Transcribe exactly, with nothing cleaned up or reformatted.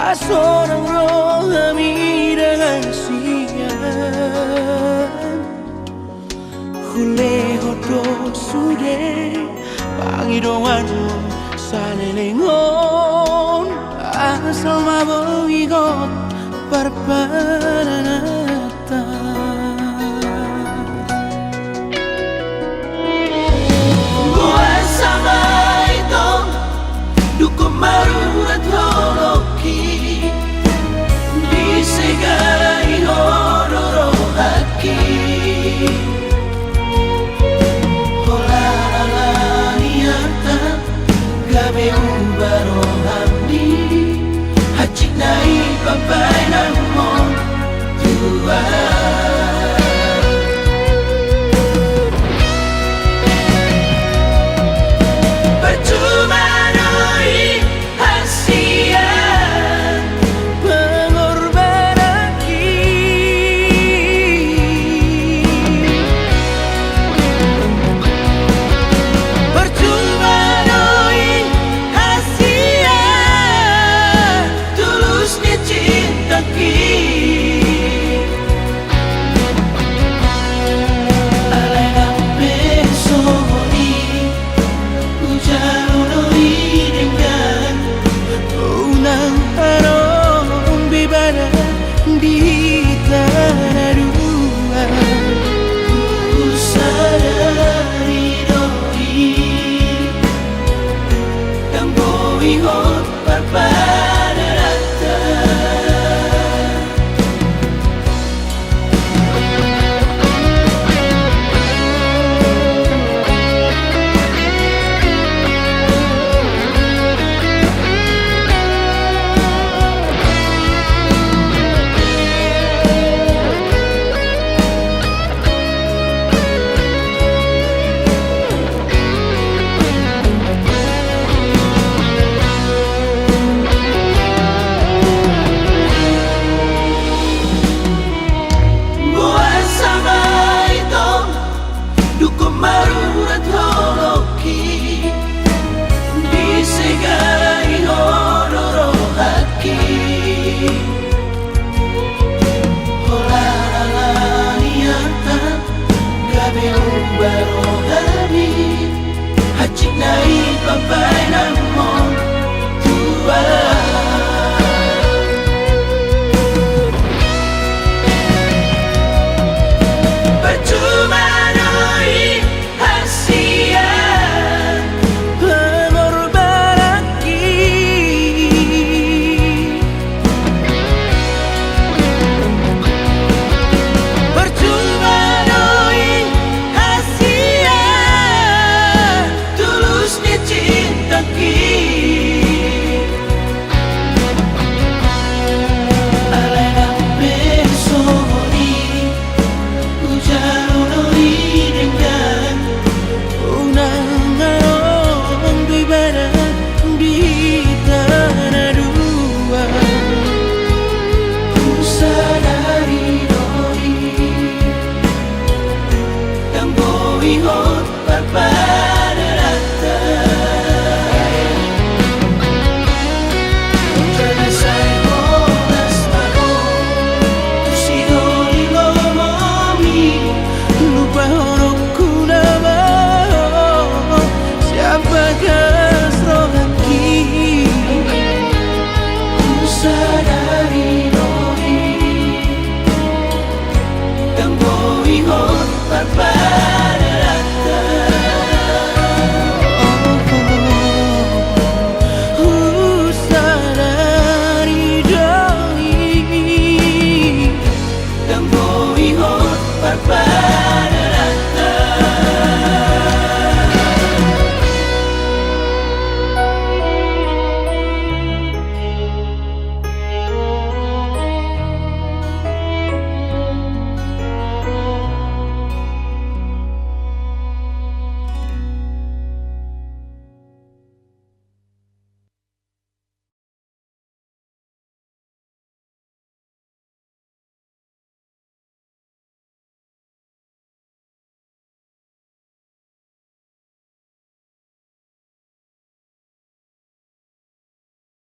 Asa unang ro hami dengan sian, hulehon do sude pangidoanmu saleleng on, asal ma boi hot parpadananta. Boasa ma i tong, dungkon marurat holongki, disegai ho do rohangki. Holan ala ni hata gabe uba rohami, hansit na i pambahenanmon, Tuhan. Percuma do i hasian pengorbananki. Percuma do i hasian tulus ni cintangki. Alai nang pe songon i, hujalo do i denggan, unang adong be badan di tanah dua. Husadari do i, ndang boi hot parpadananta. Boasa ma i tong, dungkon marurat holongki, disegai ho do rohangki. Holan ala ni hata gabe uba rohami, hansit na i pambahenanmon, Tuhan. Percuma do i hasian pengorbananki. Percuma do i hasian tulus ni cintangki. Alai nang pe songon i, hujalo do i denggan, unang adong be badan di tanah dua. Husadari do i, ndang boi hot parpadananta. Jala sai horas ma ho tu sidolik lomomi, lupahononku nama ho sian bagas rohangki. Husadari do i, ndang boi hot parpadananta. Husadari do i, ndang boi hot parpadananta.